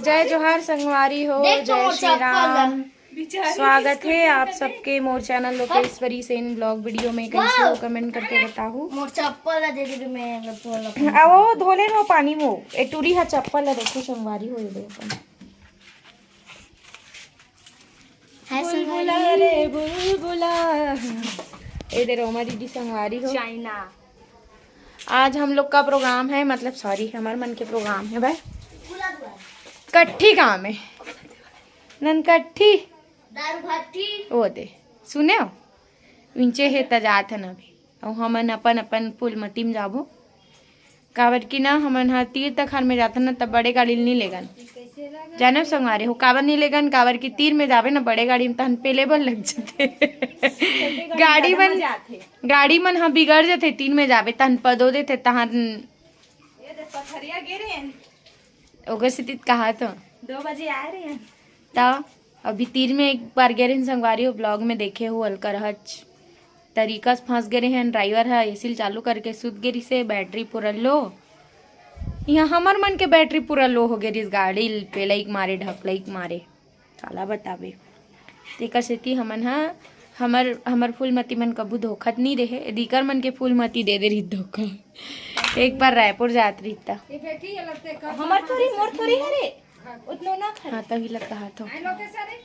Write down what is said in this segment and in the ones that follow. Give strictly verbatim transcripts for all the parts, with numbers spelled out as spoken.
जय जोहार संगवारी हो, देख तो जय मोर श्री चप्पल ला। राम। स्वागत है आप सबके मोर channel Lokeshwari Sen blog video में। कैसे हो, कमेंट करके बताहू। मोर चप्पल ला दे दे, मैं तोर ला। आ वो धोले न पानी में, ए टूरी हा चप्पल ला देखो संगवारी हो, ये देखो। हाय बुलबुला संगवारी। रे बुलबुला। ए दे रोमा दीदी संगवारी हो। चाइना। आज हम लोग का प्रोग्राम है, मतलब सॉरी, हमार मन के प्रोग्राम है भाई, कट्ठी काम है, ननकट्ठी। दारू भट्टी। ओ दे, सुने हो, इंचे हे त जात हन अभी। अउ हमन अपन अपन फूल मती म जाबो, काबर कि ना हमन ह तीर तखार में जाथन ना, तब बड़े गाड़ी ल नी लेगन। जाने संगवारी हो, काबर नी लेगन, काबर कि तीर में जाबे ना बड़े गाड़ी में, तहन पेले बर लग जथे। गाड़ी मन, गाड़ी मन ह बिगड़ जथे, तीर में जाबे तहन पदो देथे, तहन ये देख, पथरिया गिरे। ओकर सेती त कहा तो। दो बजे आए रहे हैं। त अभी तीर में एक बार गे रहिन संगवारी हो, ब्लॉग में देखे हो, अलकरहच तरीका से फंस गे रहे हैं। ड्राइवर ह एसी ल चालू करके सुत गे रिसे, बैटरी पूरा लो। यहाँ हमर मन के बैटरी पूरा लो हो गे रिस, गाड़ी ल पेलई के मारे, ढकलई के मारे। काला बताबे। तेकर सेती हमन ह, हमर, हमर फूलमती मन कभू धोखा त नी देहे, दीकर मन के फूलमती दे दे रही धोखा। एक बार रायपुर जात रही त। ये बेटी, ये लगते का हमर थोड़ी, मोर थोड़ी हरे। उतनो ना खा। हाँ, तभी लगता हाथ हो। आए लोग के सारे।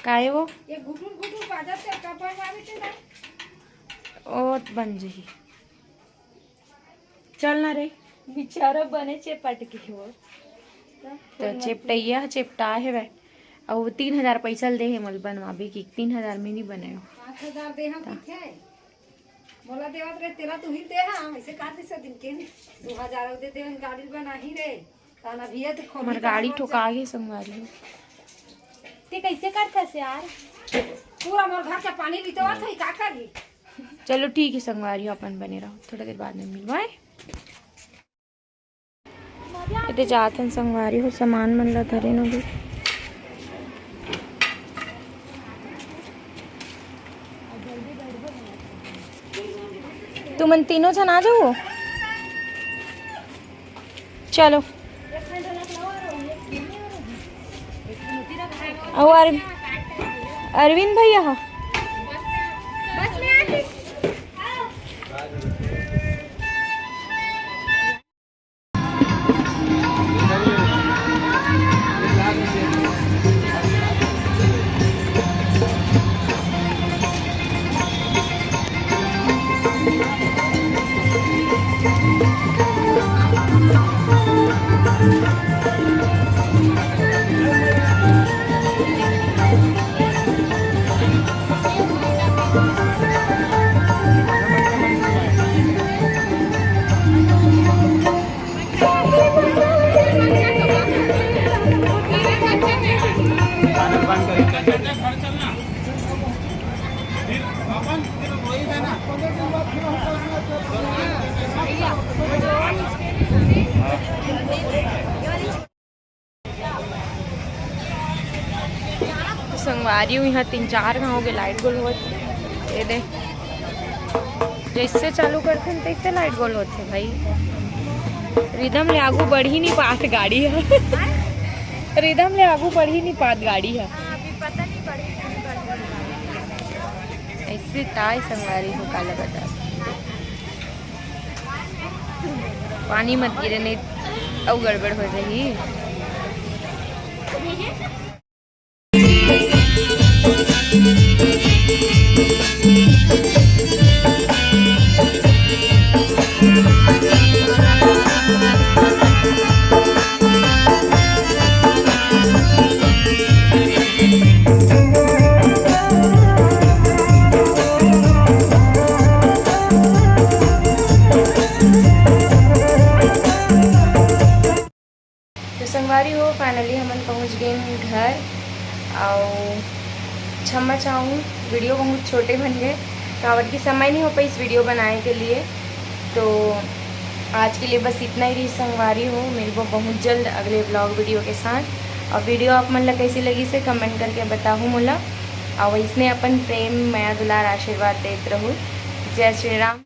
काहे वो? ये घुटुर घुटुर बाजत से कपड़ मारे थे ना। ओ, बन जही। चल ना रे। बेचारा बने चेपट के हो। त चेपटैया ह चेपटा हे वै। अउ तीन हजार पैसा ल दे हे मोला बनवाबे की, तीन हजार में नी बनायो। पाँच हजार दे हम त। पीछे। मोला देवत रे, तेला तू ही दे हा, ऐसे काट दिस दिन के। दो हजार दे देवन गाड़ी बनाही रे। ताना भी है तो खोली हमर गाड़ी ताना ठोका गे संगवारी हो। ते कैसे करथस यार? पूरा मोर घर के पानी ली तो आ थई, का करही? चलो ठीक है संगवारी हो, अपन बने रहो, थोड़ा देर बाद में मिलवाए। एदे जात हन संगवारी हो, सामान मन ला धरे न भी। तुमन तीनों झन आ जाओ। चलो। अउ अर-, अरविंद भैया ह। संगवारी हो, यहाँ तीन चार घाव के लाइट गोल होत। ये दे, जैसे चालू करथे न, तैसे लाइट गोल होथे भाई। रिदम ले आगू बढ़ी नहीं पात गाड़ी ह। रिदम ले आगू बढ़ी नहीं पात गाड़ी ह। ऐसे ताय संगवारी हो, काला बता। पानी मत गिरे, नहीं अउ गड़बड़ हो जाही। तो संगवारी हो, finally हमन पहुंच गए घर। और क्षमा चाहूँ, वीडियो बहुत छोटे बन गए, काबर कि समय नहीं हो पाइस वीडियो बनाए के लिए। तो आज के लिए बस इतना ही रही संगवारी हो, मिलबो बहुत जल्द अगले ब्लॉग वीडियो के साथ। और वीडियो आप मन ला कैसी लगी से कमेंट करके बताहू मोला, और इसने अपन प्रेम, मया, दुलार, आशीर्वाद देत रहू। जय श्री राम।